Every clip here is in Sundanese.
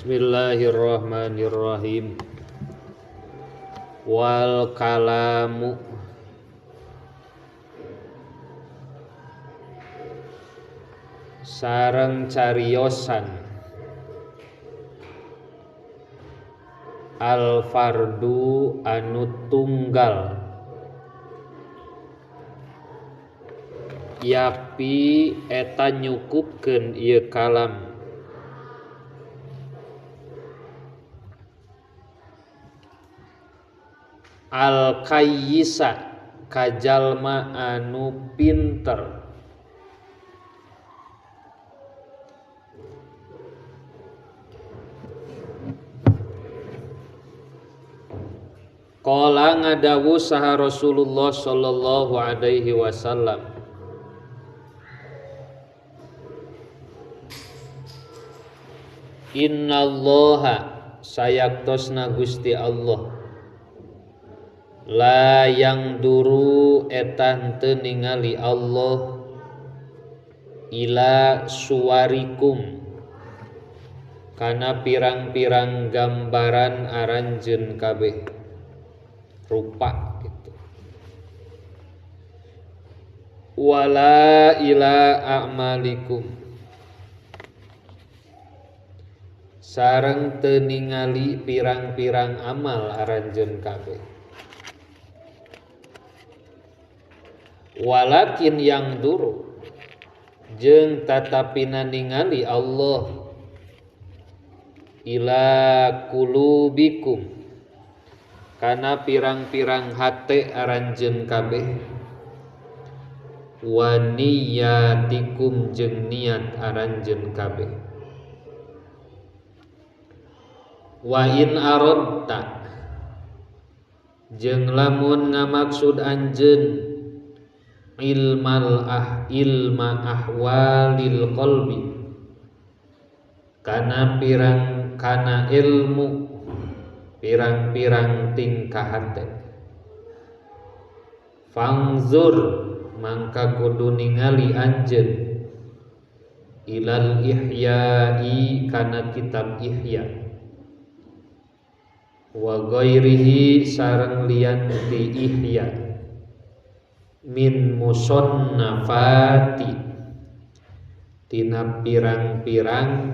Bismillahirrahmanirrahim. Wal kalamu sareng cariosan al fardu anu tunggal yapi eta nyukupkeun ieu kalam al kayyisa kajalma anu pinter qala ngadawu saha Rasulullah sallallahu alaihi wasallam innallaha sayaktosna Gusti Allah la yang duru eta henteu ningali Allah ila suwarikum kana pirang-pirang gambaran aranjeun kabeh rupa gitu wala ila a'malikum sareng teu ningali pirang-pirang amal aranjeun kabeh walakin yang duru jeung tatapina ningali Allah ila kulubikum kana pirang-pirang hate aranjeun kabeh wa niyatikum jeung niat aranjeun kabeh wa in aradta jeung lamun ngamaksud anjeun ilmal ah ilma ahwalil qalbi kana pirang kana ilmu pirang-pirang tingkah hate fangzur mangka kudu ningali anjeun ilal ihya'i kana kitab Ihya wa ghairihi sareng liyan ti Ihya min musannafati tina pirang-pirang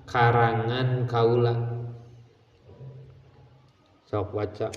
karangan kaula. Sok baca.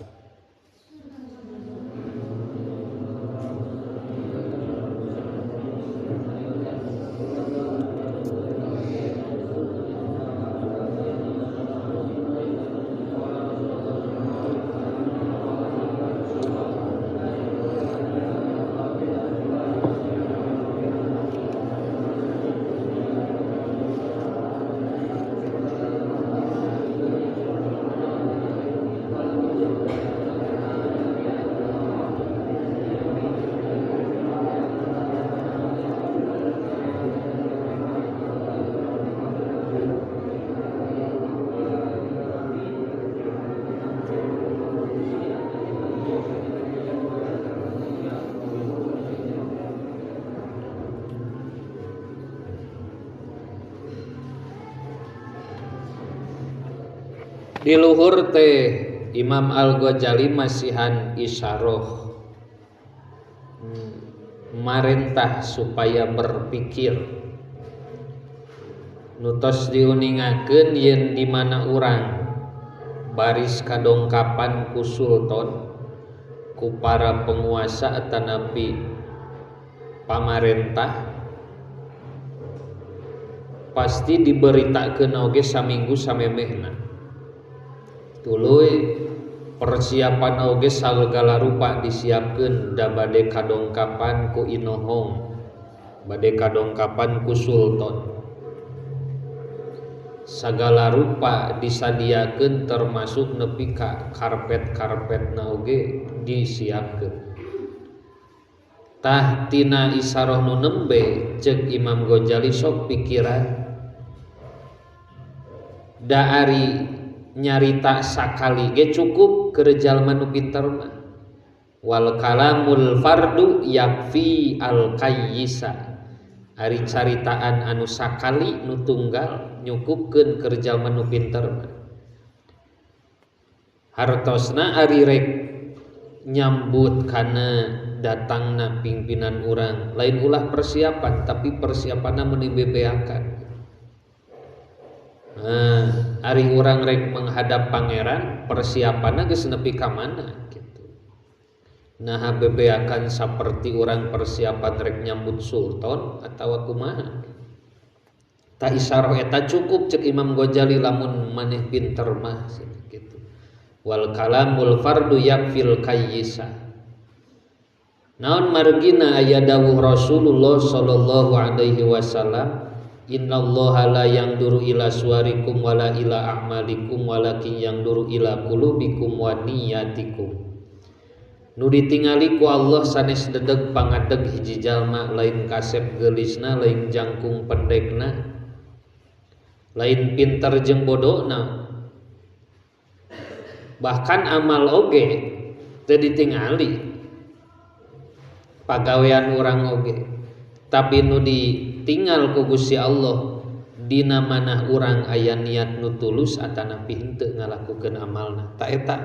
Di luhur teh Imam Al-Ghazali masihan isyaroh marentah supaya berpikir nutos diuningakeun yen di mana urang baris kadongkapan ku sultan ku para penguasa atanapi pamarentah pasti diberitakeun oge saminggu samemehna. Tuluy persiapan oge sagala rupa disiapkeun da bade kadongkapan ku inohong, bade kadongkapan ku sultan. Sagala rupa disadiakeun termasuk nepi ka karpet-karpetna oge disiapkeun. Tah tina isaroh nu nembe ceuk Imam Ghazali sok pikiran da ari nyarita sakali ge cukup keur jalma nu pinter mah wal kalamul fardu yakfi al kayyisa Ari caritaan anu sakali nu tunggal nyukupkeun keur jalma nu pinter mah. Hartosna ari rek nyambut kana datangna pimpinan urang, lain ulah persiapan tapi persiapanna meuni bebeakan. Nah, ari urang rek menghadap pangeran persiapanna geus nepi ka mana gitu. Nah, bebeakan saperti urang persiapan rek nyambut sultan atawa kumaha. Ta isyarah eta cukup cek Imam Ghazali lamun maneh pinter mah gitu. Wal kalamul fardu yakfil kayyisa. Naon margina aya dawuh Rasulullah sallallahu alaihi wasallam, innallaha la yangduru ila suwarikum wala ila a'malikum walakin yangduru ila qulubikum wa niyatikum. Nu ditingali ku Allah sanes dedeg pangadeg hiji jalma, lain kasep geulisna, lain jangkung pendekna, lain pinter jeung bodona, bahkan amal oge teu ditingali, pagawean urang oge, tapi nu ditinggal ku Gusti Allah dina manah urang aya niat nu tulus atanapi henteu ngalakukeun amalna. Ta eta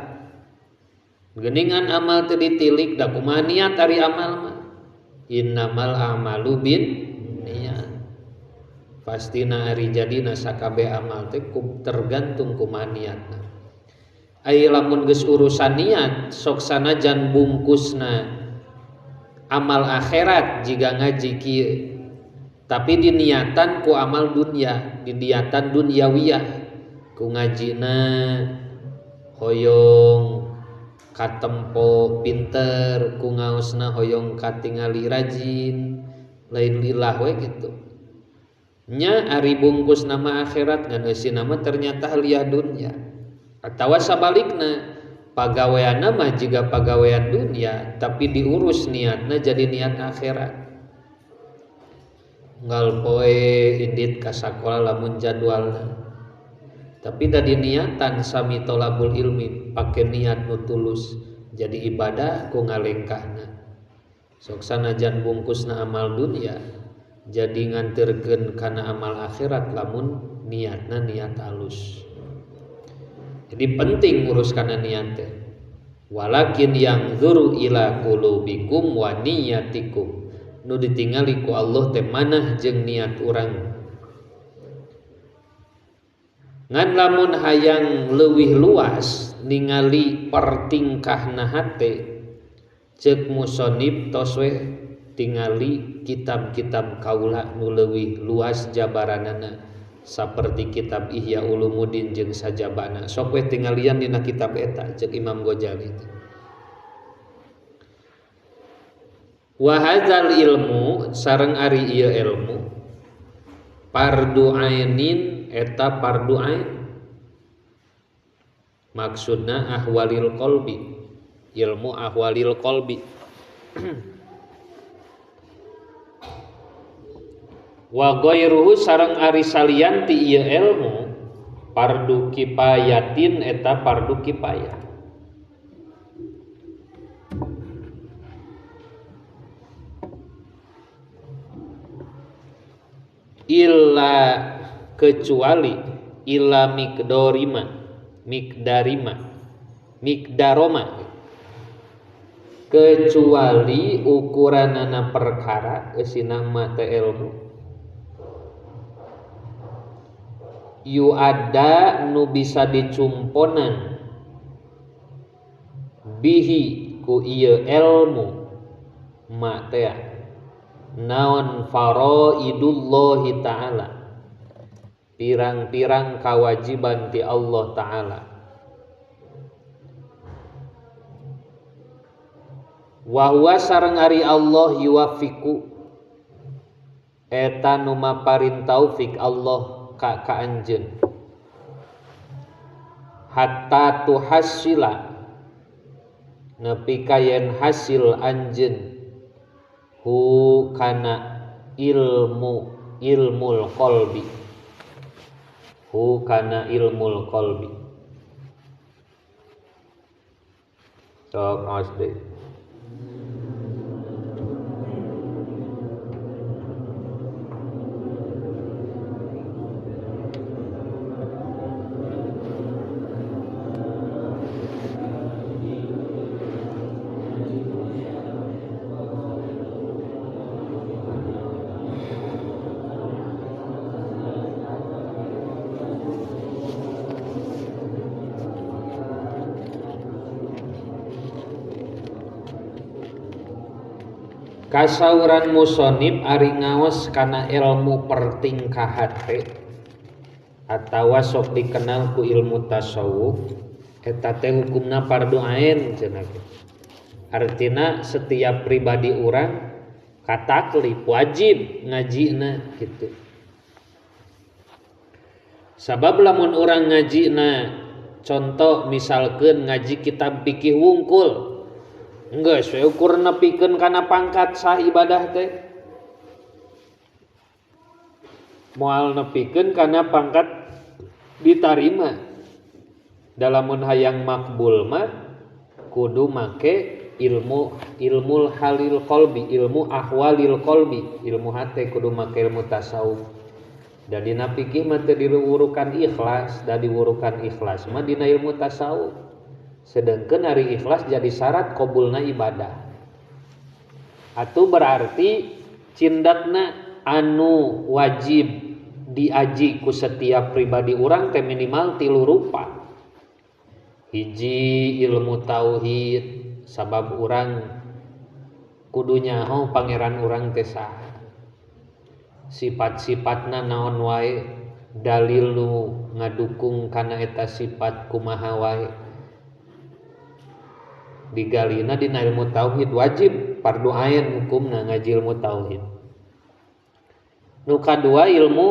geuningan amal teu ditilik da kumaha niat ari amal mah. Innamal a'malu bin niat. Pastina ari jadina sakabeh amal teh tergantung kumaha niatna. Ai lamun geus urusan niat sok sanajan bungkusna amal akhirat jiga ngaji kieu, tapi diniatan ku amal dunia, diniatan duniawiyah, ku ngajina hoyong katempo pinter, ku ngaosna hoyong katingali rajin, lain lillah we gitu. Nya ari bungkus nama akhirat ngan eusina mah ternyata liah dunia. Atawa sabalikna pagaweanna mah jiga pagawean dunia tapi diurus niatna jadi niat akhirat. Unggal poe indit ka sakola lamun jadwalna, tapi da diniatan sami tolabul ilmi pake niat nu tulus jadi ibadah ku ngalengkahna. Sok sanajan bungkusna amal dunia jadi nganterkeun kana amal akhirat lamun niatna niat alus. Jadi penting ngurus kana niat teh. Walakin yang zuru ila qulubikum wa niyatikum. Nu ditingali ku Allah teh manah jeung niat urang. Ngan lamun hayang leuwih luas ningali pertingkahna hate, ceuk musonib tos weh tingali kitab-kitab kaula nu leuwih luas jabaranana, saperti kitab Ihya Ulumuddin jeung sajabana. Sok weh tingalian dina kitab eta ceuk Imam Ghazali teh. Wa hadzal ilmu sareng ari ieu ilmu fardu ainin eta fardu ain, maksudna ahwalil qalbi, ilmu ahwalil qalbi. Wa ghairuhu sareng ari salian ti ieu ilmu fardu kifayatin eta fardu kifayah. Illa kecuali illa miqdarima miqdarima miqdaroma, kecuali ukuranana perkara eusina mah teh ilmu yu ada nu bisa dicumponan bihi ku ieu ilmu ma teh naon faraidullahi ta'ala, pirang-pirang kewajiban ti Allah ta'ala. Wa huwa sareng ari Allah yuwafiqu eta nu maparin taufik Allah ka ka anjeun hatta tuhassila nepi ka yen hasil anjeun hu kana ilmu ilmul qalbi, hu kana ilmul qalbi. Sok awas deui. Kasauran musonib ari ngaos kana ilmu pertingkah hate atawa sok dikenal ku ilmu tasawuf eta teh hukumna fardu ain cenah. Artina setiap pribadi urang kataklif wajib ngajina gitu. Sabab lamun urang ngajina contoh misalkeun ngaji kitab fikih wungkul geus we ukur nepikeun kana pangkat sah ibadah teh moal nepikeun kana pangkat ditarima. Dalamun hayang makbul mah kudu make ilmu ilmul halil qalbi, ilmu ahwalil qalbi, ilmu hate kudu make ilmu tasawuf. Da dina fikih mah teu diwurukan ikhlas, da diwurukan ikhlas mah dina ilmu tasawuf. Sedangkan hari ikhlas jadi syarat qabulna ibadah. Atau berarti cindakna anu wajib diaji ku setiap pribadi urang teh minimal 3 rupa. Hiji ilmu tauhid, sabab urang kudu nyaho pangeran urang teh saha. Sifat-sifatna naon wae, dalil nu ngadukung kana eta sifat kumaha wae. Digalina dina ilmu tauhid wajib fardu ain hukumna ngaji ilmu tauhid. Nu kadua ilmu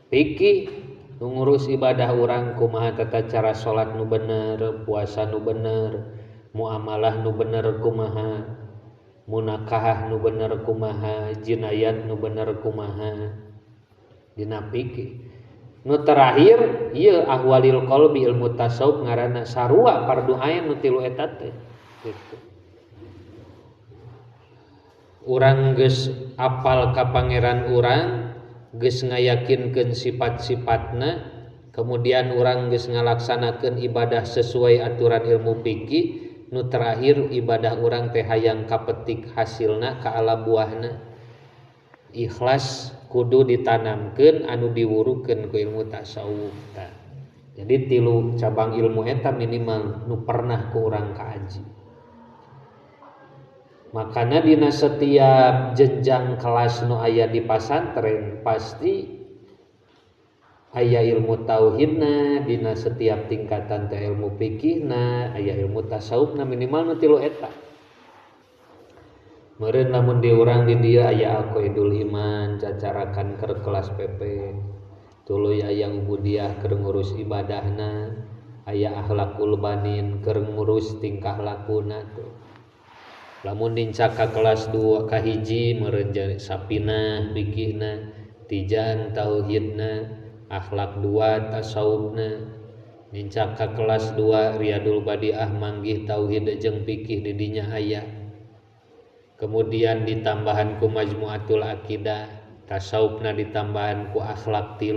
fikih, nu ngurus ibadah urang kumaha tata cara salat nu bener, puasa nu bener, muamalah nu bener kumaha, munakahah nu bener kumaha, jinayat nu bener kumaha dina fikih. Nu terakhir ieu ahwalil qalbi ilmu tasawuf ngaranna sarua fardu ain nu 3 eta teh gitu. Urang geus apal ka pangeran urang, geus ngayakinkeun sifat-sifatna, kemudian urang geus ngalaksanakeun ibadah sesuai aturan ilmu fikih, nu terakhir ibadah urang teh hayang kapetik hasilna ka ala buahna. Ikhlas kudu ditanamkeun anu diwurukeun ku ilmu tasawuf ta. Jadi 3 cabang ilmu eta minimal nu pernah ku urang kaaji. Makana dina setiap jenjang kelas nu aya di pasantren pasti aya ilmu tauhidna, dina setiap tingkatan teh ilmu fikihna, aya ilmu tasawufna minimal nu 3 eta. Meureun lamun di urang di dieu aya aqaidul iman cacarakan keur kelas PP. Tuluy aya ubudiah keur ngurus ibadahna, aya akhlakul banin keur ngurus tingkah lakuna tuh. Lamun nincak ka kelas 2 ka 1 meureun jadi sapinah fikihna, tijan tauhidna, akhlak 2 tasawufna. Nincak ka kelas 2 Riyadul Badiah manggih tauhid jeung fikih di dinya aya. Kemudian ditambahan ku Majmu'atul Aqidah, tasawufna ditambahan ku akhlak 3.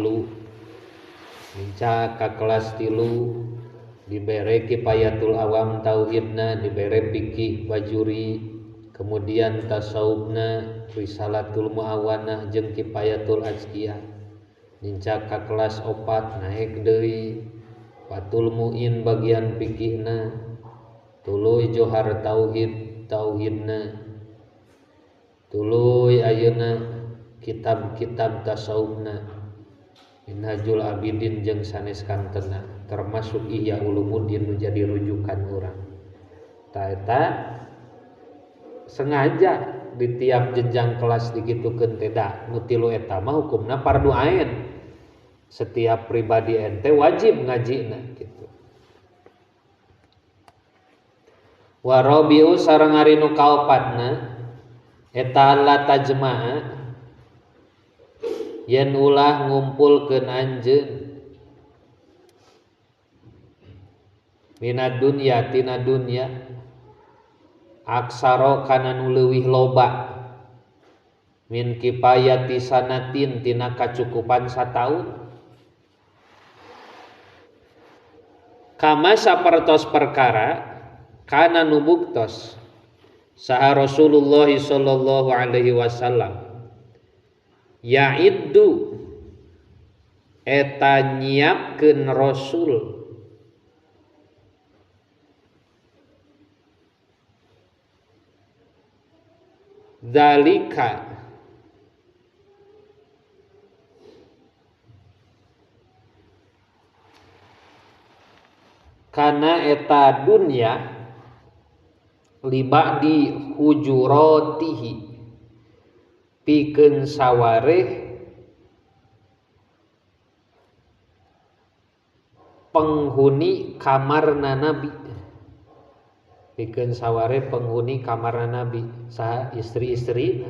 Nincak ka kelas 3 dibere kifayatul awam tauhidna, dibere fikih bajuri, kemudian tasawufna risalatul muawanah jeung kifayatul azkiyah. Nincak ka kelas 4 naik deui Fathul Muin bagian fikihna, tuluy johar tauhid tauhidna, tuluy ayeuna kitab-kitab tasawufna Minhajul Abidin jeung sanes kantena, termasuk Ihya Ulumuddin nu jadi rujukan urang. Ta eta sengaja di tiap jenjang kelas digitukeun teh da nu 3 eta mah hukumna fardu ain. Setiap pribadi ente wajib ngajina gitu. Wa rabiu sareng ari nu kaopatna eta la tajma'a yen ulah ngumpulkeun anjeun minad dunya tina dunya aksara kana nu leuwih loba min kifayati sanatin tina kacukupan sataun. Kama sapertos perkara kana nu buktos saha Rasulullah sallallahu alaihi wasallam ya'iddu eta nyiapkeun Rasul Zalika kana eta dunya liba'di hujuratihi pikeun sawareh penghuni kamarna Nabi, pikeun saware penghuni kamarna Nabi saha istri-istri.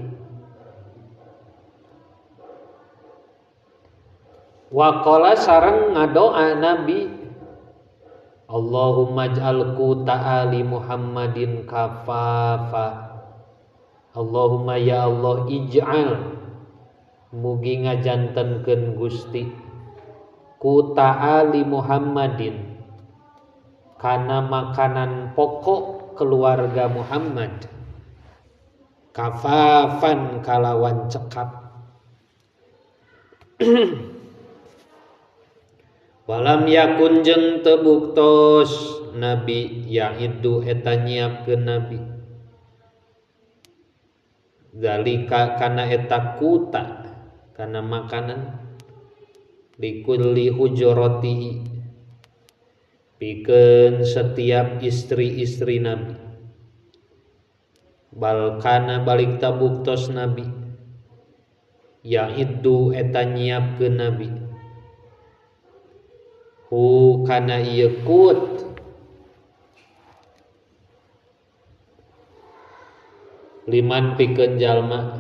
Waqala sareng ngadoa Nabi, Allahumma ij'al quta ali Muhammadin kafafa. Allahumma ya Allah ij'al mugi ngajantenkeun Gusti quta ali Muhammadin kana makanan pokok keluarga Muhammad kafafan kalawan cekap. Walam yakun jeung teu buktos Nabi yaidu eta nyiapkeun Nabi zalika kana eta kuta kana makanan likulli hujuratihi pikeun setiap istri-istri Nabi. Balkana balik tabuktos Nabi yaidu eta nyiapkeun Nabi hu kana ieu kut liman pikeun jalma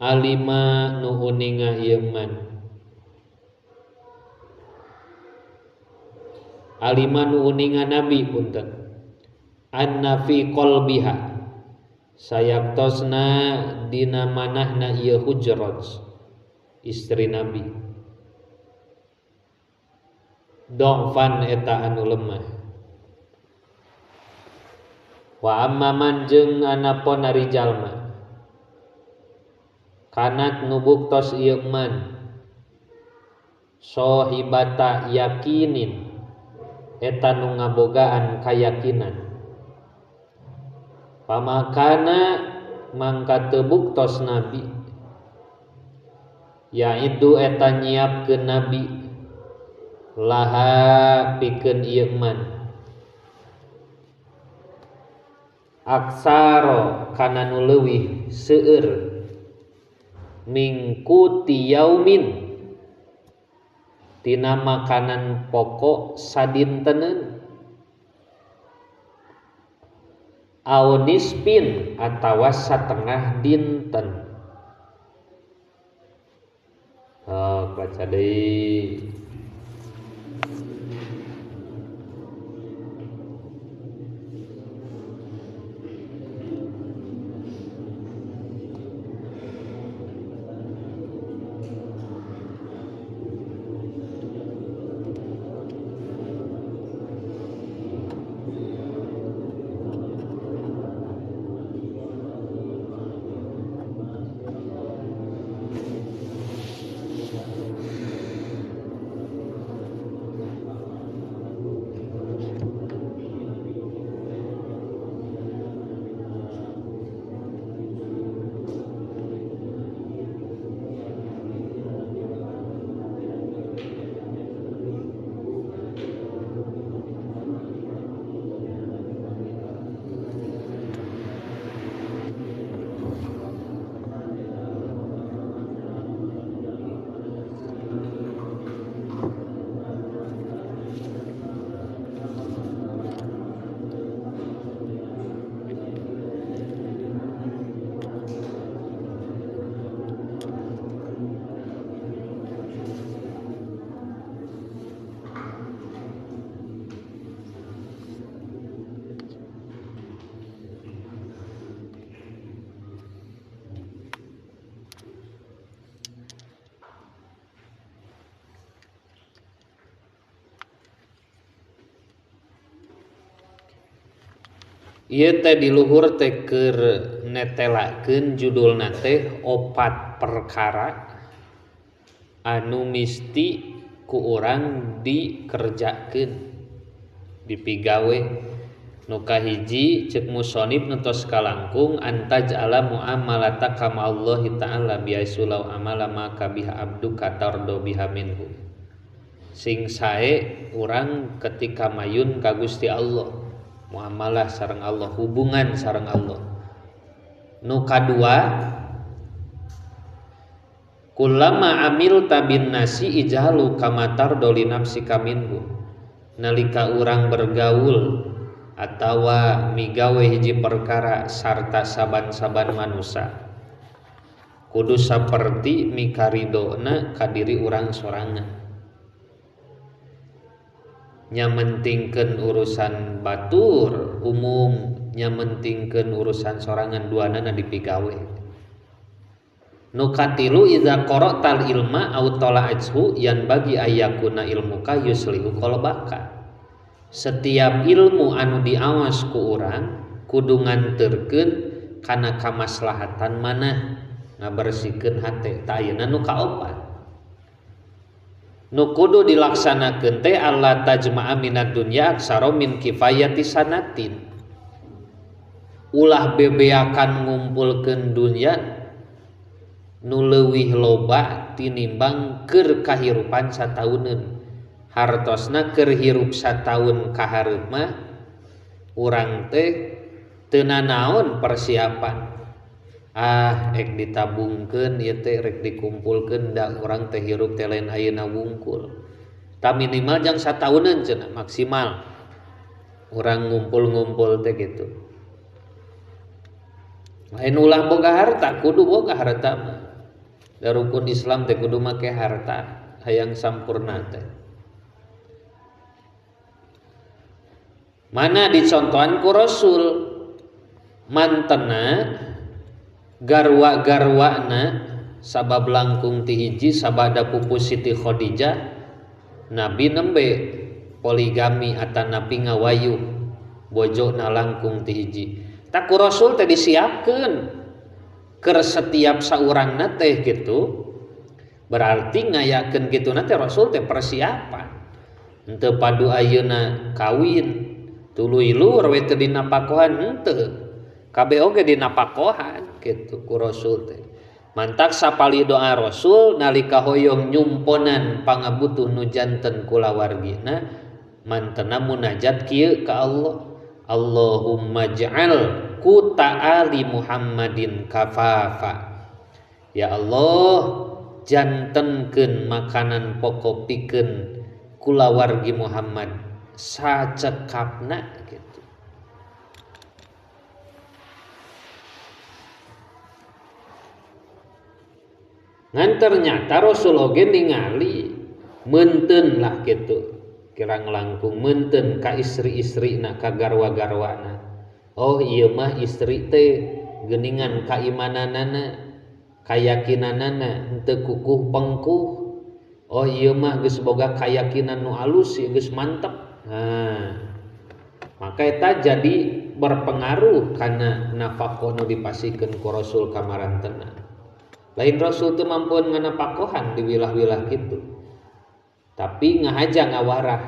alima nu uninga ieu man alima nu uninga Nabi punten anna fi qalbiha sayaktosna dina manahna ieu hujrat istri Nabi dongfan eta anu lemah. Wa amma man jeung anapon ari jalma kanat nu buktos ieu man sohibata yakinin eta nu ngabogaan kayakinan pamakana mangka teu buktos Nabi yaidu eta nyiapkeun Nabi laha pikeun ieu man aksaro kana nu leuwih seueur mingkuti yaumin tina makanan pokok sadinteneun au nisbin atawa satengah dinten. Oh, baca deui. Ieu teh di luhur teh keur netelakeun judulna teh opat perkara anu misti ku urang dikerjakeun dipigawe Nu kahiji ceuk musonib nu tos kalangkung antaj'ala muamalataka ma'allahi ta'ala biaisu law amala ma kabiha abduka tardo biha minhu. Sing sae urang ketika mayun ka Gusti Allah, muamalah sareng Allah, hubungan sareng Allah. Nu kadua, kullama amilta bin nasi ij'alu kama tardo li nafsika minhu. Nalika urang bergaul atawa migawe hiji perkara sarta saban-saban manusia, kudu saperti mikaridona ka diri urang sorangan. Nyamentingkeun urusan batur umum, nyamentingkeun urusan sorangan, duanana dipigawe. Nu katilu iza qara'tal ilma au tala'athu yan bagi ayakuna ilmuka yuslihu qalbaka. Setiap ilmu anu diawas ku urang kudu nganterkeun kana kamaslahatan manah, ngabersihkeun hate. Tah ayeuna nu kaopat nu kudu dilaksanakeun teh alla tajma'a minad dunya aksara min kifayati sanatin. Ulah bebeakan ngumpulkeun dunya nu leuwih loba tinimbang keur kahirupan satauneun. Hartosna keur hirup sataun kahareup mah urang teh teu nanaon persiapan. Ah, ek ditabungkeun ieu teh rek dikumpulkeun da urang teh hirup teh lain ayeuna wungkul. Ta minimal jang satauneun cenah maksimal urang ngumpul-ngumpul teh kitu. Lain ulah boga harta, kudu boga harta mah. Da rukun Islam teh kudu make harta hayang sampurna teh. Mana dicontohan ku Rasul mantena garwa-garwana sabab langkung ti hiji sabada pupus Siti Khadijah, Nabi nembe poligami atanapi ngawayu bojona langkung ti hiji. Tak ku Rasul teh disiapkeun keur setiap saurangna teh kitu, berarti ngayakeun kituna teh Rasul teh persiapan. Henteu padu ayeuna kawin tuluy lur we teu dinapakohan, henteu. Kabeh oge dinapakohan kitu ku Rasul teh. Mantak sapali doa Rasul nalika hoyong nyumponan pangabutuh nu janten kulawargina, mantena munajat kieu ka Allah. Allahumma ja'al ku ta'ali Muhammadin kafafa. Ya Allah, jantenkeun makanan pokok pikeun kulawargi Muhammad sacekapna gitu. Ngan ternyata Rasul oge ningali meunteun lah gitu, kirang langkung meunteun ka istri-istrina, ka garwa-garwana. Oh ieu mah istri teh geuningan kaimananana, kayakinanana henteu kukuh pengkuh. Oh ieu mah geus boga kayakinan nu alus, geus mantep. Nah, maka eta jadi berpengaruh karena nafkah nu dipasikeun ku Rasul kamarantena. Lain Rasul teu mampuan nganapakohan di wilah-wilah kitu. Tapi ngahaja ngawarah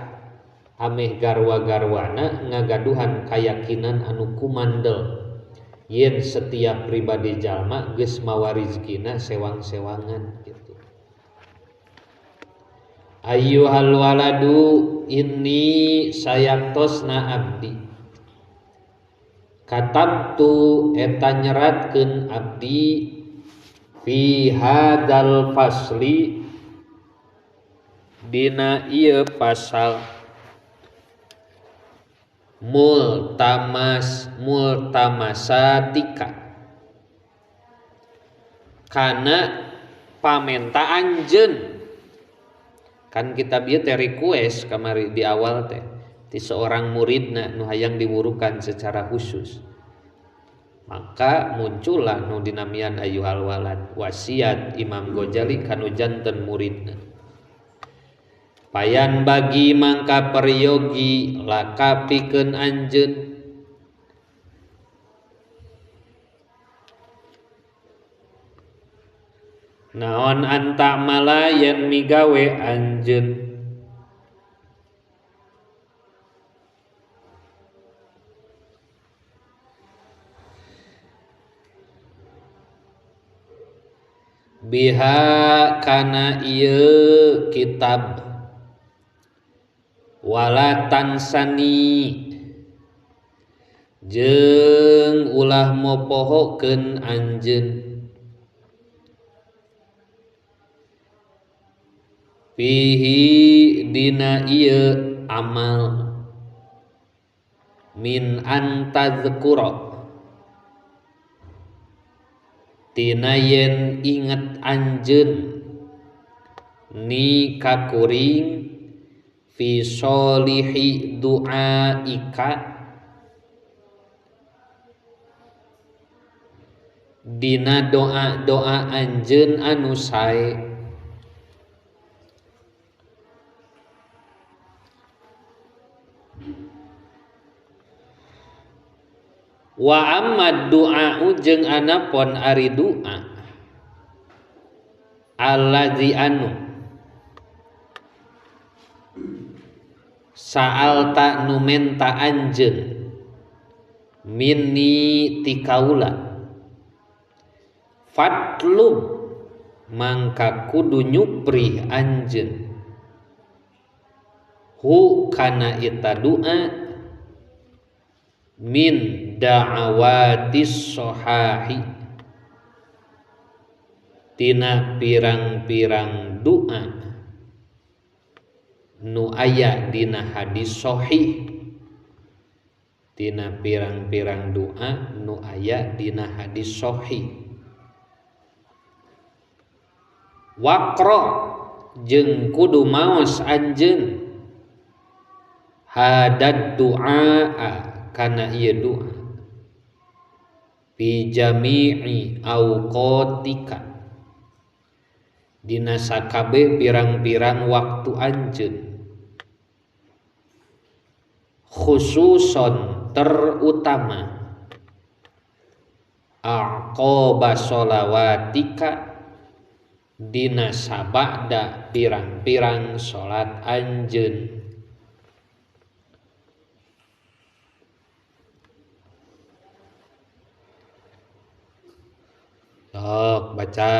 ameh garwa-garwana ngagaduhan kayakinan anu kumandel yen setiap pribadi jalma geus mawa rizkina sewang-sewangan gitu. Ayyuhal waladu inni sayaktosna abdi katabtu eta nyeratkeun abdi fi hadzal fasli dina ieu pasal multamas multamasatika kana pamenta anjeun. Kan kitab ieu teh request kamari di awal teh ti seorang muridna nu hayang diwurukan secara khusus. Maka muncullah nu dinamian ayyuhal walad, wasiat Imam Ghazali kanu janten muridna. Payan bagi mangka peryogi laka pikeun anjeun naon anta mala yen migawe anjeun Biha kana ieu kitab wala tansani jeung ulah mopohokeun anjeun fihi dina ieu amal min antadzkura tina yen inget anjeun ni kakuring fi sholihi du'aika dina doa-doa anjeun anu sae. Wa amma du'a'u jeung anapon ari du'a allazi anu sa'alta nu menta anjeun minni ti kaula fatlub mangka kudu nyuprih anjeun hu kana eta du'a min da'awatis sohahi tina pirang-pirang doa nu aya dina hadis sahih, tina pirang-pirang doa nu aya dina hadis sahih. Waqra jeung kudu maos anjeun hadad du'a kana ieu doa fi jami'i awqatika dina sakabeh pirang-pirang waktu anjeun khususon terutama aqaba sholawatika dina sabada pirang-pirang salat anjeun. Sok baca.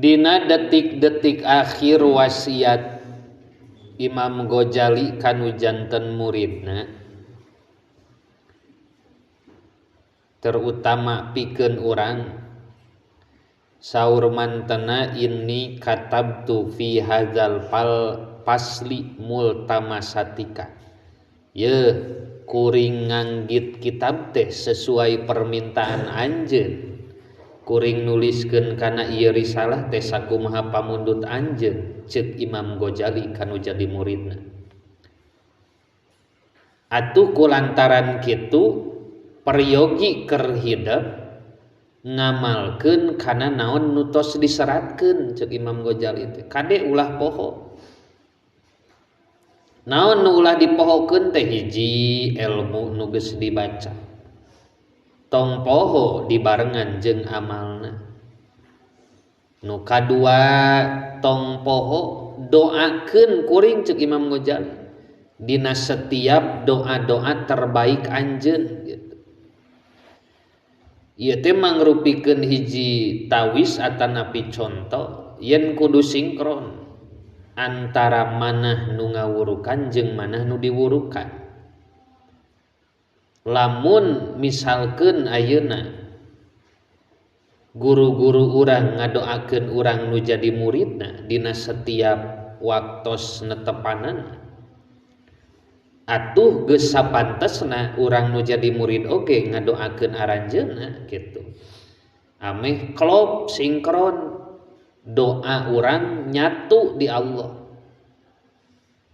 Dina detik-detik akhir wasiat Imam Ghazali kanu janten muridna, terutama pikeun urang, saur mantena inni katabtu fi hadzal pasli multamasatika. Yeuh kuring nganggit kitab teh sesuai permintaan anjeun. Kuring nuliskeun kana ieu risalah teh sakumaha pamundut anjeun ceuk Imam Ghazali kanu jadi muridna. Atuh kulantaran kitu peryogi keur hidep ngamalkeun kana naon nu tos diseratkeun ceuk Imam Ghazali teh. Kade ulah poho. Naon nu ulah dipohokeun teh hiji ilmu nu geus dibaca. Tong poho dibarengan jeung amalna. Nu kadua tong poho doakeun kuring ceuk Imam Ghazali dina setiap doa-doa terbaik anjeun gitu. Ieu teh mangrupikeun hiji tawis atanapi conto yen kudu sinkron antara manah nu ngawurukan jeung manah nu diwurukan. Lamun misalkeun ayeuna Guru-guru urang ngadoakeun urang nu jadi muridna dina setiap waktos netepanan. Atuh geus sapantesna urang nu jadi murid oge ngadoakeun aranjeunna kitu. Ameh klop sinkron doa urang nyatu di Allah.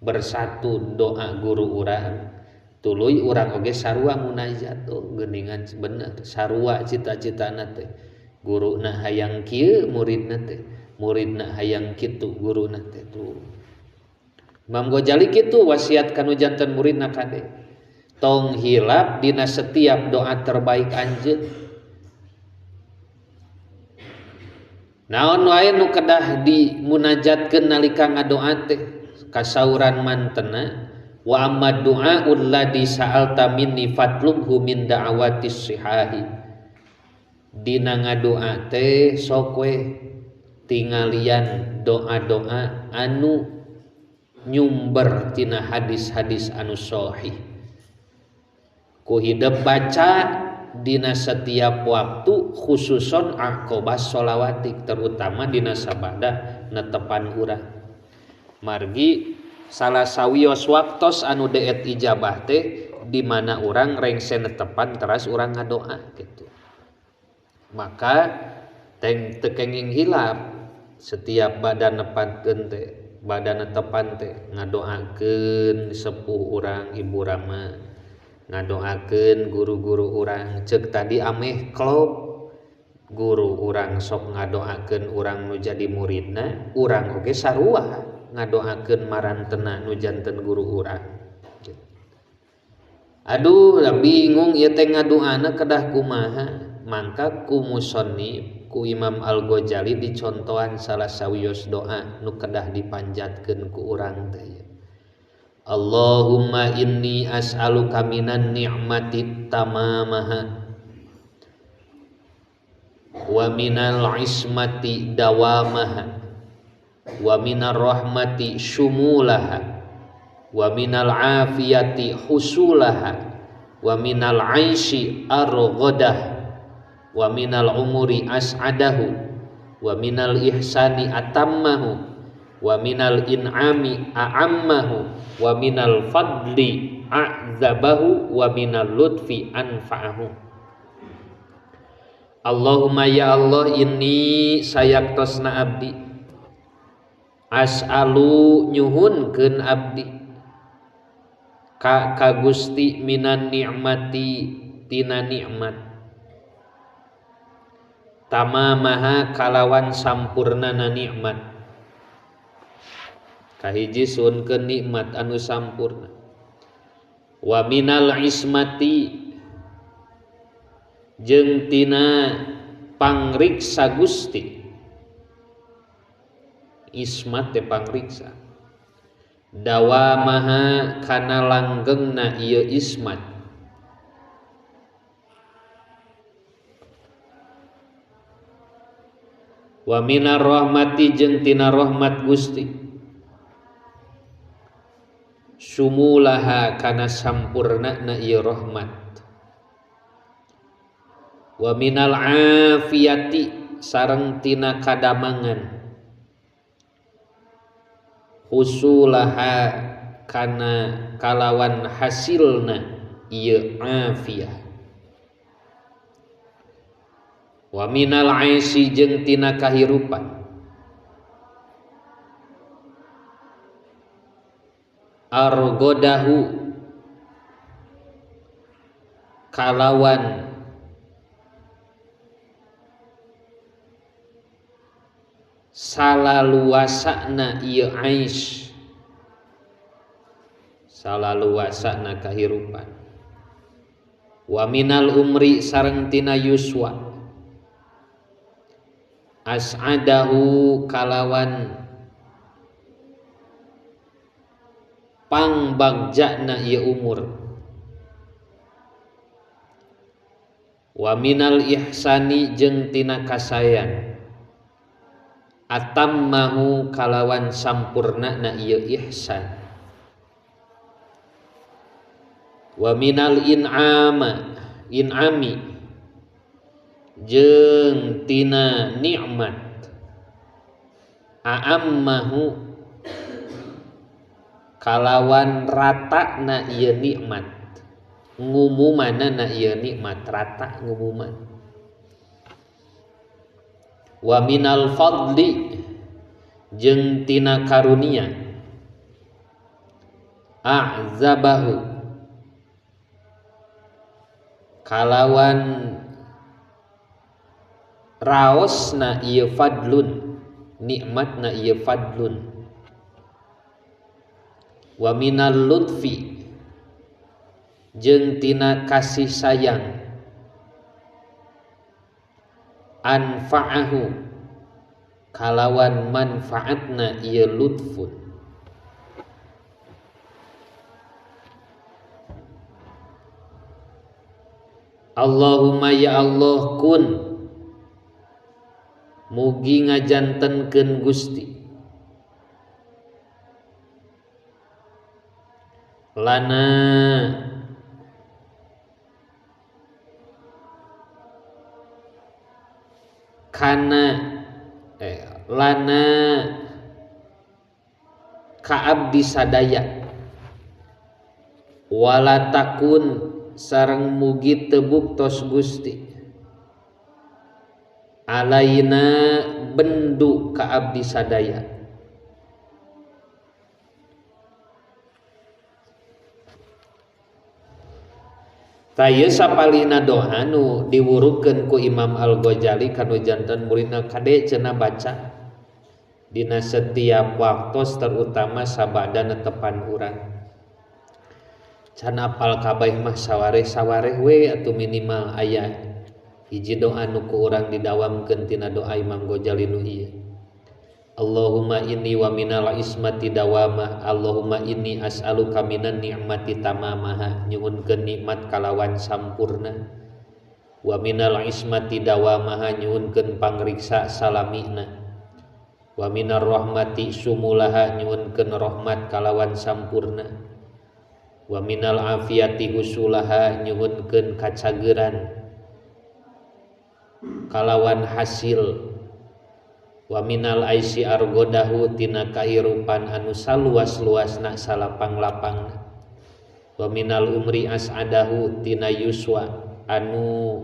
Bersatu doa guru urang, tuluy urang oge sarua munajat. Oh geuningan bener sarua cita-citana teh. Guruna hayang kieu muridna teh, muridna hayang kitu guruna teh tuh. Imam Ghazali kitu wasiat kanu janten muridna kade. Tong hilap dina setiap doa terbaik anjeun. Naon wae nu kedah dimunajatkeun nalika ngadoa teh kasauran mantena wa amma du'aul ladzi sa'alta minni fatlubhu min da'awatis sihahi. Dina ngadoa teh sok we tingalian doa-doa anu nyumber tina hadis-hadis anu sahih. Ku hidep baca dina setiap waktu khususon aqobas sholawatik, terutama dina sabada netepan urang. Margi salah sawios waktos anu deet ijabah teh di mana urang rengse netepan teras urang ngadoa gitu. Maka teng tekenging hilap setiap badan nepatkeun teh, badan netepan teh ngadoakeun sepuh urang ibu rama, ngadoakeun guru-guru urang. Ceuk tadi ameh klop guru urang sok ngadoakeun urang nu jadi muridna, urang oge sarua ngadoakeun marantena nu janten guru urang. Aduh, bingung ieu teh ngadoana kedah kumaha. Mangka ku musannif ku Imam Al-Ghazali dicontohan salah sawios doa nu kedah dipanjatkeun ku urang teh. Allahumma inni as'aluka minan ni'mati tamamaha wa minal ismati dawamaha wa minar rahmati syumulaha wa minal afiyati husulaha wa minal aishi arghadah wa minal umuri as'adahu wa minal ihsani atammahu wa minal in'ami a'ammahu wa minal fadli a'zabahu wa minal lutfi anfa'ahu. Allahumma ya Allah inni sayaktosna abdi as'alu nyuhunkeun abdi ka Gusti minan ni'mati tina nikmat tamamaha kalawan sampurnana nikmat. Kahiji suhunkeun nikmat anu sampurna. Wa minal ismati jeung tina pangriksa Gusti. Ismat teh pangriksa. Dawamaha kana langgengna ieu ismat. Wa minar rahmati jeung tina rahmat Gusti sumulaha kana sampurnana ieu rahmat. Wa minal afiyati sareng tina kadamangan husulaha kana kalawan hasilna ieu afiyah. Wa minal aisy jeung tina kahirupan argodahu kalawan salaluasana ieu ais, salaluasana kahirupan. Wa minal umri sareng tina yuswa as'adahu kalawan pangbagjana ieu umur. Wa minal ihsani jeung tina kasayan atammahu kalawan sampurnana ieu ihsan. Wa minal in'ama in'ami jeung tina nikmat a'ammahu kalawan rata na ieu nikmat ngumumana na ieu nikmat rata ngumuman wa minal fadli jeung tina karunia a'zabahu kalawan raosna ieu fadlun nikmatna ieu fadlun wa minal lutfi jeung tina kasih sayang anfa'ahu kalawan manfaatna ieu lutfun. Allahumma ya Allah kun mugi ngajantenkeun Gusti lana kana lana ka abdi sadaya wala takun sareng mugi teu buktos Gusti alaina bendu ka abdi sadaya. Tah sapalina doa nu diwurukeun ku Imam Al-Ghazali kanu janten muridna kade cenah baca dina setiap waktos terutama sabada netepan urang. Can apal kabeh mah sawareh-sawareh we atuh minimal aya hiji doa nu ku urang didawamkeun tina doa Imam Ghazali nu ieu. Allahumma inni wa minal ismati dawamah Allahumma inni as'aluka minan ni'mati tamamaha nyuhunkeun nikmat kalawan sampurna wa minal ismati dawamaha nyuhunkeun pangriksa salamina wa minar rahmati sumulaha nyuhunkeun rahmat kalawan sampurna wa minal afiyati husulaha nyuhunkeun kacageran kalawan hasil wa minal aisi argodahu tina kahirupan anu saluas-luasna salapang-lapangna wa minal umri as'adahu tina yuswa anu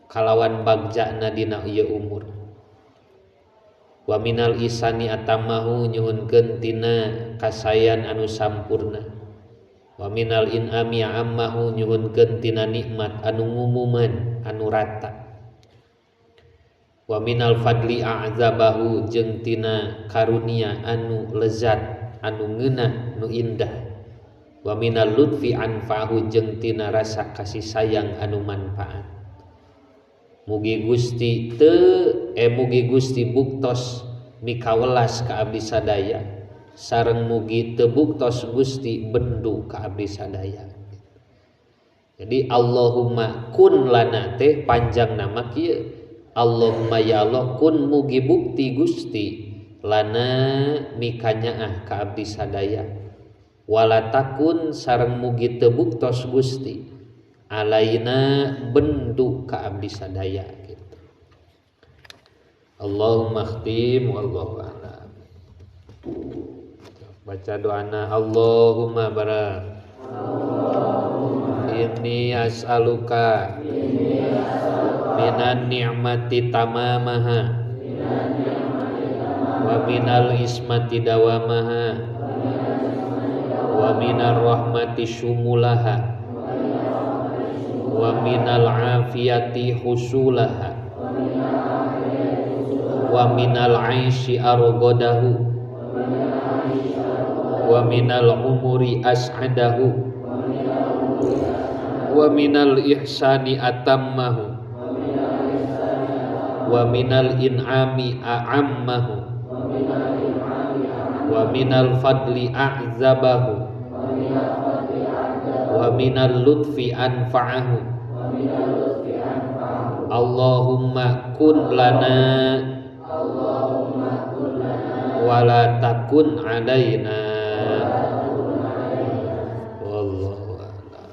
kalawan bagjana dina ieu umur wa minal isani atamahu nyuhunkeun tina kasayan anu sampurna wa minal in'ami ammahu nyuhunkeun tina nikmat anu ngumuman anu rata wa minal fadli a'zabahu jeung tina karunia anu lezat anu ngeunah nu indah wa minal lutfi anfa'hu jeung tina rasa kasih sayang anu manfaat. Mugi Gusti teu mugi Gusti buktos mikawelas ka abdi sadaya sareng mugi teu buktos Gusti bendu ka abdi sadaya. Jadi Allahumma kun lana teh panjang nama kieu Allahumma ya Allah kun mugi bukti Gusti lana mikanyaah ka abdi sadaya wala takun sareng mugi teu buktos Gusti alaina bendu ka abdi sadaya gitu. Allahumma khtim wallahu a'lam. Baca doana Allahumma barak Allahumma inni as'aluka minan ni'mati tamamaha wa minal ismati dawamaha wa minar rahmati syumulaha wa minal afiyati husulaha wa minal aisyi arghadahu wa minal umuri as'adahu wa minal ihsani atammahu wa minal in'ami a'ammahu wa minal fadli a'zabahu wa minal lutfi anfa'ahu. Allahumma kun lana wa la takun alaina. Wallahu a'lam.